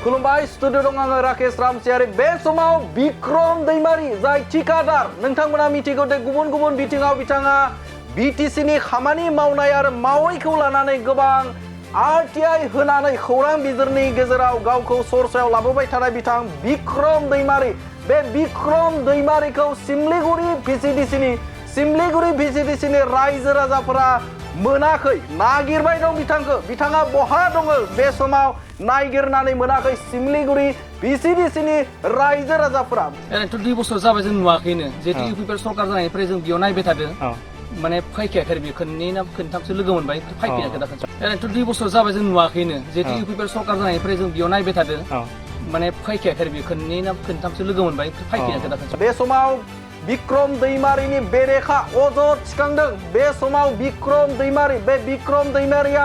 खुलुमबाय स्टुडिअ दं आङो राकेश रामसियारि बे समाव बिक्रम दैमारि जाय ठिकादार नोंथांमोना मिथिगौ दे गुबुन गुबुन बिथिङाव बिथाङा बिटिसिनि खामानि मावनाय आरो मावैखौ लानानै गोबां आरटिआइ होनानै खौरां बिजिरनि गेजेराव गावखौ सरसायाव लाबोबाय थानाय बिथां बिक्रम दैमारि बे बिक्रम दैमारिखौ सिमलिगुरि VCDCनि रायजो राजाफोरा मोनाखै नागिरबाय दं बिथाङा बहा दङ बे समाव नागिरनानै मोनाखै सिमलिगुरि VCDCनि रायजो राजाफोरा ओरैनोथ' 2 बोसोर जाबाय जों नुवाखैनो जिहेतु इउपिपिएल सरकार जानायनिफ्राय जों बेयाव नायबाय थादों माने फैखायाखै बे खननै ना खनथामसो लोगो मोनबाय फैखायाखै दा ओरैनोथ' 2 बोसोर जाबाय जों नुवाखैनो जिहेतु इउपिपिएल सरकार जानायनिफ्राय जों बेयाव नायबाय थादों माने फैखायाखै बे खननै ना खनथामसो लोगो मोनबाय फैखायाखै दा बे समाव बिक्रम दैमारिनि बेरेखा अजद थिखांदों बे समाव बिक्रम दैमारिया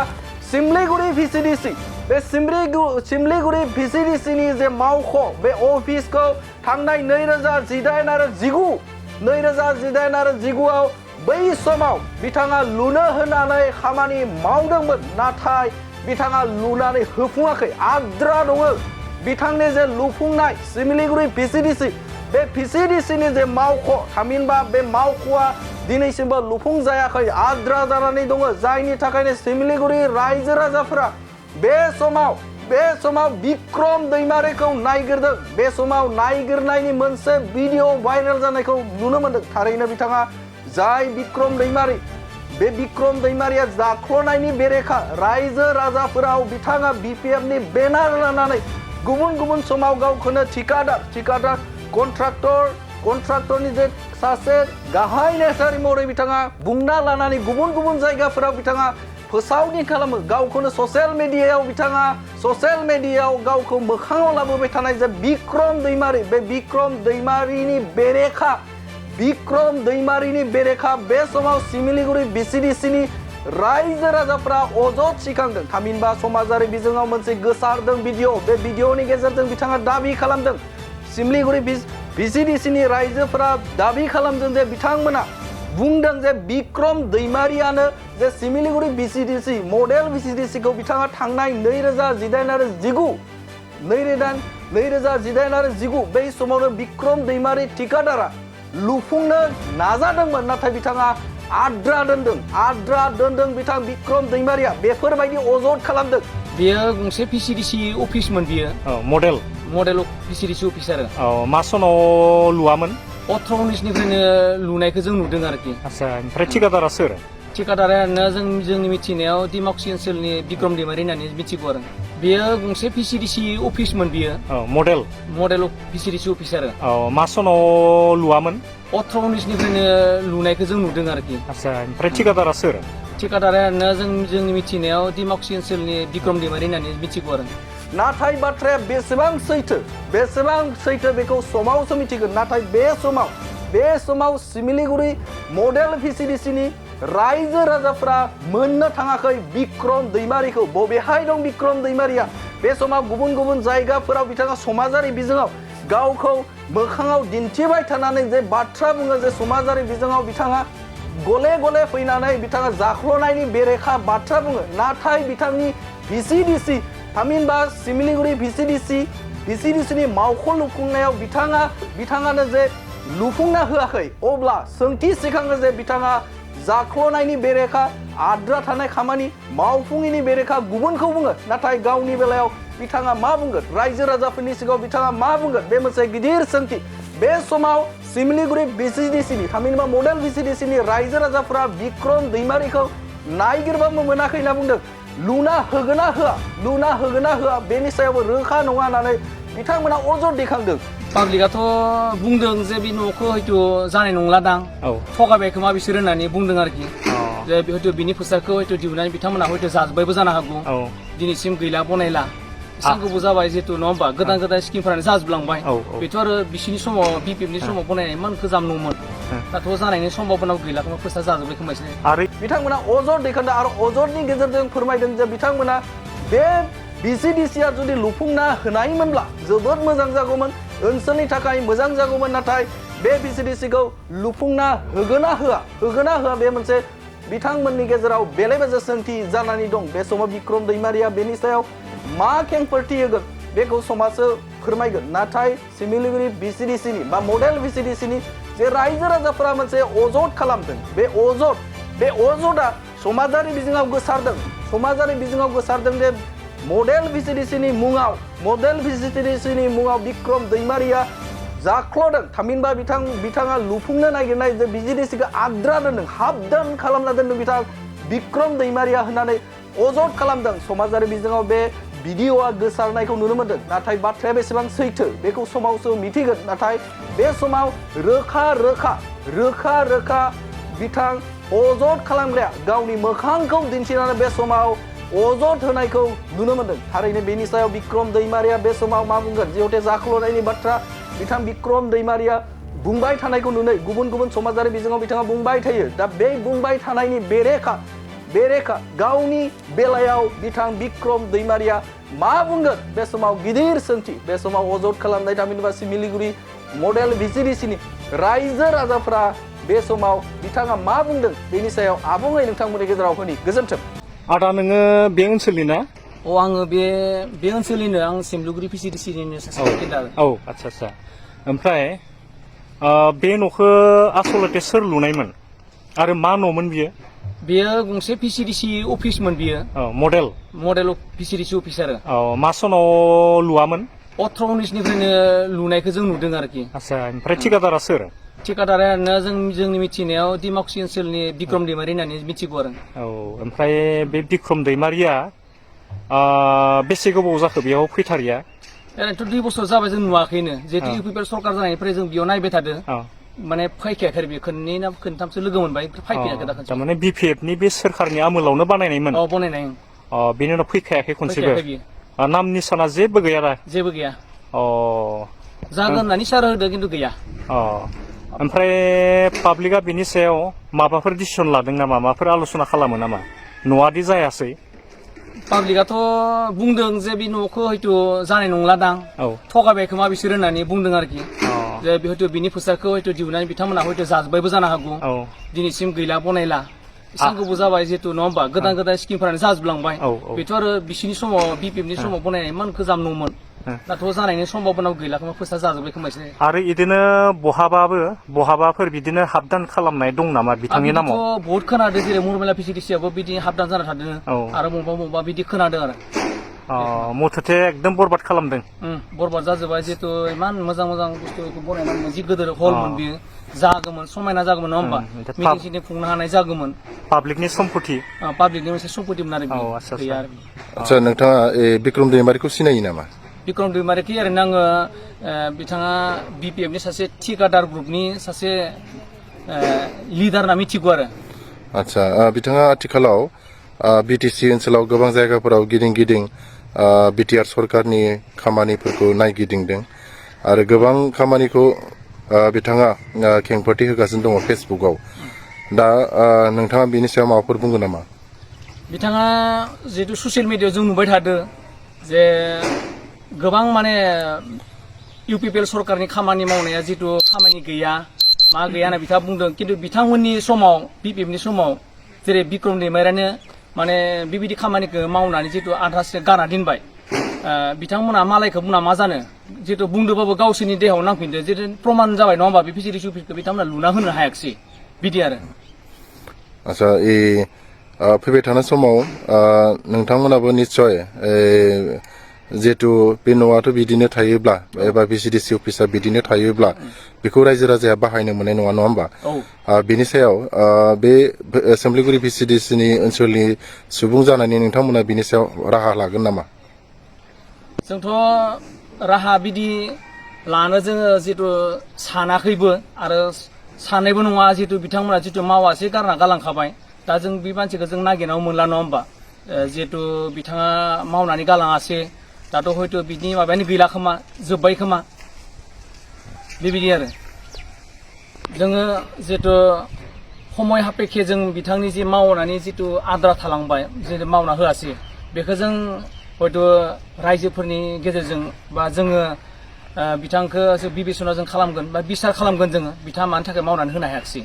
सिमलिगुरि VCDC बे सिमलिगुरि VCDCनि जे मावख' बे अफिसखौ थांनाय 2018 आरो 19 बै समाव बिथाङा लुनो होनानै खामानि मावदोंमोन नाथाय बिथाङा लुनानै होफुङाखै आद्रा दङ बिथांनि जे लुफुंनाय सिमलिगुरि VCDC बे VCDCनि जे मावख' थामहिनबा बे मावख'आ दिनैसिमबो लुफुंजायाखै आद्रा जानानै दङ जायनि थाखायनो सिमलिगुरि रायजो राजाफोरा बे समाव बिक्रम दैमारिखौ नायगिरदों बे समाव नायगिरनायनि मोनसे भिडिअ भाइरेल जानायखौ नुनो मोन्दों थारैनो बिथाङा जाय बिक्रम दैमारिया जाख्ल'नायनि बेरेखा रायजो राजाफोराव बिथाङा BPFनि बेनार लानानै गुबुन समाव गावखौनो ठिकादार कन्ट्राक्टरनि जे सासे गाहाय नेहाथारि महरै बिथाङा बुंना लानानै गुबुन जायगाफोराव बिथाङा फोसावदिं खालामो गावखौनो ससियेल मिडियायाव गावखौ मोखाङाव लाबोबाय थानाय जे बिक्रम दैमारि बे बिक्रम दैमारिनि बेरेखा बे समाव सिमलिगुरि VCDCनि रायजो राजाफ्रा अजद थिखांदों थामहिनबा समाजारि बिजोङाव मोनसे गोसारदों भिडिअ बे भिडिअनि गेजेरजों बिथाङा दाबि खालामदों सिमलिगुरि VCDCनि रायजोफोरा दाबि खालामदों जे बिथांमोना बुंदों जे बिक्रम दैमारियानो जे सिमलिगुरि VCDC मडेल VCDCखौ बिथाङा थांनाय 2018 आरो 19 बै समावनो बिक्रम दैमारि ठिकादारा लुफुंनो नाजादोंमोन नाथाय बिथाङा आद्रा दोनदों बिथां बिक्रम दैमारिया बेफोरबायदि अजद खालामदों बेयो गंसे VCDC अफिसमोन बियो मडेल VCDC अफिस आरो मा सनाव लुवामोन 18-19निफ्रायनो लुनायखौ जों नुदों आरोखि आच्छा ओमफ्राय ठिकादारा सोर ठिकादारानो जोंनि मिथिनायाव दिमाकुसि ओनसोलनि बिक्रम दैमारि होननानै मिथिगौ आरो बेयो गंसे VCDC अफिसमोन बियो मडेल VCDC अफिस आरो मा सनाव लुवामोन 18-19निफ्रायनो लुनायखौ जों नुदों आरोखि आच्छा ओमफ्राय ठिकादारा सोर ठिकादारानो जोंनि मिथिनायाव दिमाकुसि ओनसोलनि बिक्रम दैमारि होननानै मिथिगौ आरो नाथाय बाथ्राया बेसेबां सैथो बेखौ समावसो मिथिगोन नाथाय बे समाव सिमलिगुरि मडेल VCDCनि रायजो राजाफ्रा मोननो थाङाखै बिक्रम दैमारिखौ बबेहाय दं बिक्रम दैमारिया बे समाव गुबुन जायगाफोराव बिथाङा समाजारि बिजोङाव गावखौ मोखाङाव दिन्थिबाय थानानै जे बाथ्रा बुङो जे समाजारि बिजोङाव बिथाङा गले फैनानै बिथाङा जाख्ल'नायनि बेरेखा बाथ्रा बुङो नाथाय बिथांनि VCDC थामहिनबा सिमलिगुरि VCDCनि मावख' लुफुंनायाव बिथाङानो जे लुफुंना होआखै अब्ला सोंथि सिखाङो जे बिथाङा जाख्ल'नायनि बेरेखा आद्रा थानाय खामानि मावफुङिनि बेरेखा गुबुनखौ बुङो नाथाय गावनि बेलायाव बिथाङा मा बुंगोन रायजो राजाफोरनि सिगाङाव बिथाङा मा बुंगोन बे मोनसे गिदिर सोंथि बे समाव सिमलिगुरि VCDCनि थामहिनबा मडेल VCDCनि रायजो राजाफोरा बिक्रम दैमारिखौ नायगिरबाबो मोनाखै होनना बुंदों लुना होगोना होआ बेनि सायावबो रोखा नङा होननानै बिथांमोना अजद दैखांदों पाब्लिकआथ' बुंदों जे बे न'खौ हयथ' जानाय नंलादां थगायबाय खोमा बिसोर होननानै बुंदों आरोखि जे हयथ' बिनि फैसाखौ हयथ' दिहुननानै बिथांमोना हयथ' जाजोब्बायबो जानो हागौ दिनैसिम गैला बनायला एसेबां जाबाय जिहेतु नङा होमबा गोदान स्किमफोरानो जाजोबलांबाय बेथ' आरो बिसिनि समाव BPFनि समाव बनायनाय इमान गोजाम नंमोन दाथ' जानायनि सम्भावना गैला खोमा फैसा जाजोब्बाय खोमा आरो बिथांमोना अजद दैखांदों आरो अजदनि गेजेरजों फोरमायदों जे बिथांमोना बे VCDCआ जुदि लुफुंना होनायमोनब्ला जोबोद मोजां जागौमोन ओनसोलनि थाखाय मोजां जागौमोन नाथाय बे VCDCखौ लुफुंना होगोना होआ बे मोनसे बिथांमोननि गेजेराव बेले बेजे सोंथि जानानै दं बे समाव बिक्रम दैमारिया बेनि सायाव मा खेंफोरथि होगोन बेखौ समाजो फोरमायगोन नाथाय सिमिलिगुरि VCDC नि बा मडेल VCDC नि जे रायजो राजाफोरा मोनसे अजद खालामदों बे अजदा समाजारि बिजोङाव गोसारदों जे मडेल VCDC नि मुङाव बिक्रम दैमारिया जाख्ल'दों थामहिनबा बिथाङा लुफुंनो नागिरनाय जे VCDC खौ आद्रा दोनदों हाबदान खालामना दोनदों बिथां बिक्रम दैमारिया होननानै अजद खालामदों समाजारि बिजोङाव बे भिडिअआ गोसारनायखौ नुनो मोनदों नाथाय बाथ्राया बेसेबां सैथो बेखौ समावसो मिथिगोन नाथाय बे समाव रोखा बिथां अजद खालामग्राया गावनि मोखांखौ दिन्थिनानै बे समाव अजद होनायखौ नुनो मोनदों थारैनो बेनि सायाव बिक्रम दैमारिया बे समाव मा बुंगोन जिहेतु जाख्ल'नायनि बाथ्रा बिथां बिक्रम दैमारिया बुंबाय थानायखौ नुनै गुबुन समाजारि बिजोङाव बिथाङा बुंबाय थायो दा बे बुंबाय थानायनि बेरेखा गावनि बेलायाव बिथां बिक्रम दैमारिया मा बुंगोन बे समाव गिदिर सोंथि बे समाव अजद खालामनाय थामहिनबा सिमिलिगुरि मडेल VCDC नि रायजो राजाफ्रा बे समाव बिथाङा मा बुंदों बेनि सायाव आबुङै नोंथांमोननि गेजेराव होनि गोजोन्थों आदा नोङो बे ओनसोलनि ना आङो बे ओनसोलनिनो आं सिमिलिगुरि VCDC निनो सासे बासिन्दा आच्छा ओमफ्राय बे न'खौ आसलते सोर लुनायमोन आरो मा न'मोन बियो गंसे VCDC अफिसमोन बियो मडेल VCDC अफिस आरो मा सनाव लुवामोन 18-19निफ्रायनो लुनायखौ जों नुदों आरोखि आच्छा ओमफ्राय ठिकादारा सोर ठिकादारा जोंनि मिथिनायाव डिमाकुसि ओनसोलनि बिक्रम दैमारि होननानै मिथिगौ आरो ओमफ्राय बे बिक्रम दैमारिया बेसे गोबाव जाखो बेयाव फैथारिया ओरैनोथ' 2 बोसोर जाबाय जों नुवाखैनो जिहेतु इउपिपिएल सरकार जानायनिफ्राय जों बेयाव नायबाय थादों माने फैखायाखै बे खननै ना खनथामसो लोगो मोनबाय फैखायाखै दा खनसे माने BPF नि बे सोरखारनि आमोलावनो बानायनायमोन बनायनाय बेनि उनाव फैखायाखै खनसेबो नाम निसाना जेबो गैया दा जेबो गैया जागोन होननानै सार होदों खिन्थु गैया ओमफ्राय पाब्लिकआ बिनि सायाव माबाफोर डिसिसन लादों नामा माबाफोर आलोचना खालामो नामा न'आदि जायासै पाब्लिकआथ' बुंदों जे बे न'खौ हयथ' जानाय नंलादां थगायबाय खोमा बिसोर होननानै बुंदों आरोखि जे हयथ' बिनि फैसाखौ हयथ' दिहुननानै बिथांमोना हयथ' जाजोब्बायबो जानो हागौ दिनैसिम गैला बनायला एसेबां गोबाव जाबाय जिहेतु नङा होमबा गोदान स्किमफोरानो जाजोबलांबाय बेथ' आरो बिसिनि समाव BPF-नि समाव बनायनाय इमान गोजाम न'मोन दाथ' जानायनि सम्भाबनाव गैला खोमा फैसा जाजोब्बाय खोमा एसे आरो इदिनो बहाबाफोर बिदिनो हाबदान खालामनाय दं नामा बिथांनि नामाव बहुत खोनादों जेरै मुरमेला VCDC-आबो बिदि हाबदान जाना थादों आरो बबेबा बिदि खोनादों आरो मथथे एकदम बरबाद खालामदों बरबाद जाजोब्बाय जिहेतु इमान मोजां बुस्थुखौ बनायनानै जि गिदिर हलमोन बियो जागौमोन समायना जागौमोन नङा होमबा मिटिं खुंनो हानाय जागौमोन पाब्लिकनि सम्पति पाब्लिकनि मोनसे सम्पतिमोन आरो गैया आरो आच्छा नोंथाङा बिक्रम दैमारिखौ सिनायो नामा बिक्रम दैमारिखौ ओरैनो आङो बिथाङा BPF-नि सासे ठिकादार ग्रुपनि सासे लिडार होनना मिथिगौ आरो आच्छा बिथाङा आथिखालाव BTC ओनसोलाव गोबां जायगाफोराव गिदिं BTR सरकारनि खामानिफोरखौ नायगिदिंदों आरो गोबां खामानिखौ बिथाङा खेंफोरथि होगासिनो दङ फेसबुकआव दा नोंथाङा बिनि सायाव माबाफोर बुंगोन नामा बिथाङा जिहेतु ससियेल मिडियायाव जों नुबाय थादों जे गोबां माने इउपिपिएल सरकारनि खामानि मावनाया जितु खामानि गैया मा गैया होनना बिथाङा बुंदों खिन्थु बिथांमोननि समाव BPF-नि समाव जेरै बिक्रम दैमारियानो माने बेबायदि खामानिखौ मावनानै जितु आधासे गारना दोनबाय बिथांमोना मालायखौ बुंना मा जानो जितु बुंदोंबाबो गावसोरनि देहायाव नांफिनदों जितु प्रमान जाबाय नङा होमबा बे VCDC अफिसखौ बिथांमोना लुना होनो हायाखिसै बिदि आरो आच्छा फैबाय थानाय समाव नोंथांमोनाबो निस्सय जिहेतु बे न'आथ' बिदिनो थायोब्ला एबा VCDC अफिसा बिदिनो थायोब्ला बेखौ रायजो राजाया बाहायनो मोननाय नङा होमबा बिनि सायाव बे सिमिलिगुरि VCDC-नि ओनसोलनि सुबुं जानानै नोंथांमोना बिनि सायाव राहा लागोन नामा जोंथ' राहा बिदि लानो जोङो जितु सानाखैबो आरो साननायबो नङा जितु बिथांमोना जितु मावासै गारना गालांखाबाय दा जों बे मानसिखौ जों नागिरनायाव मोनला नङा होमबा जिहेतु बिथाङा मावनानै गालाङासै दाथ' हयथ' बिनि माबायानो गैला खोमा जोब्बाय खोमा बेबायदि आरो जोङो जिहेतु समय सापेक्षे जों बिथांनि जि मावनानै जितु आद्रा थालांबाय जितु मावना होआसै बेखौ जों हयथ' रायजोफोरनि गेजेरजों बा जोङो बिथांखौ बिबेचना जों खालामगोन बा बिसार खालामगोन जोङो बिथाङा मानि थाखाय मावनानै होनो हायाखिसै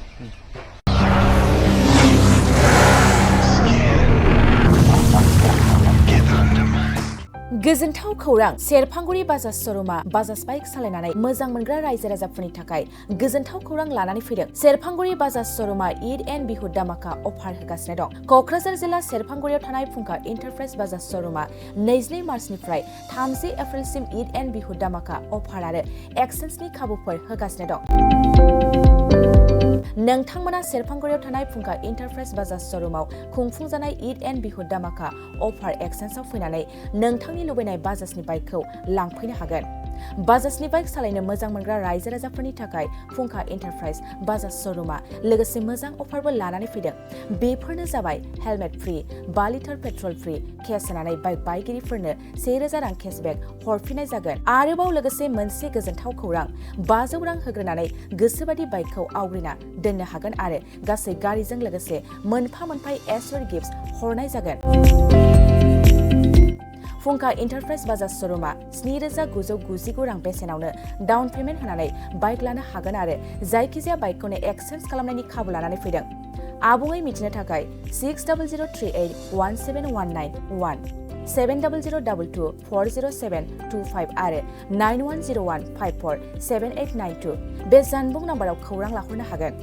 गोजोनथाव खौरां सेरफांगुरि बाजाज श'रुमा बाजाज बाइक सालायनानै मोजां मोनग्रा रायजो राजाफोरनि थाखाय गोजोनथाव खौरां लानानै फैदों। सेरफांगुरि बाजाज श'रुमा ईद एन्ड बिहु दामाका अफार होगासिनो दं। क'क्राझार जिल्ला सेरफांगुरियाव थानाय फुंखा इन्टारप्राइज बाजाज श'रुमा 22 मार्चनिफ्राय 30 एप्रिलसिम ईद एन्ड बिहु दामाका अफार आरो एक्सचेन्जनि खाबुफोर होगासिनो दं। नोंथांमोना सेरफांगुरियाव थानाय फुंखा इन्टारप्राइज बाजाज श'रुमाव खुंफुंजानाय ईद एन्ड बिहु दामाका अफार एक्सचेन्जआव फैनानै नोंथांनि लुबैनाय बाजाजनि बाइकखौ लांफैनो हागोन। बाजाजनि बाइक सालायनो मोजां मोनग्रा रायजो राजाफोरनि थाखाय फुंखा इन्टारप्राइज बाजाज श'रुमा लोगोसे मोजां अफारबो लानानै फैदों। बेफोरनो जाबाय helmet free, 5 litre petrol free, case होनानै बाइक बायगिरिफोरनो 1000 रां केसबेक हरफिननाय जागोन। आरोबाव लोगोसे मोनसे गोजोनथाव खौरां 500 रां होग्रोनानै गोसोबादि बाइकखौ आवग्रिना दोननो हागोन आरो गासै गारिजों लोगोसे मोनफा एसर गिफ्ट हरनाय जागोन। फुंखा इन्टारप्राइज बाजाज श'रुमा 7999 रां बेसेनावनो डाउन पेमेन्ट होनानै बाइक लानो हागोन आरो जायखिजाया बाइकखौनो एक्सचेन्ज खालामनायनि खाबु लानानै फैदों। आबुङै मिथिनो थाखाय 6003817191 7002240725 आरो 9101547892 बे जानबुं नाम्बाराव खौरां लाहरनो हागोन।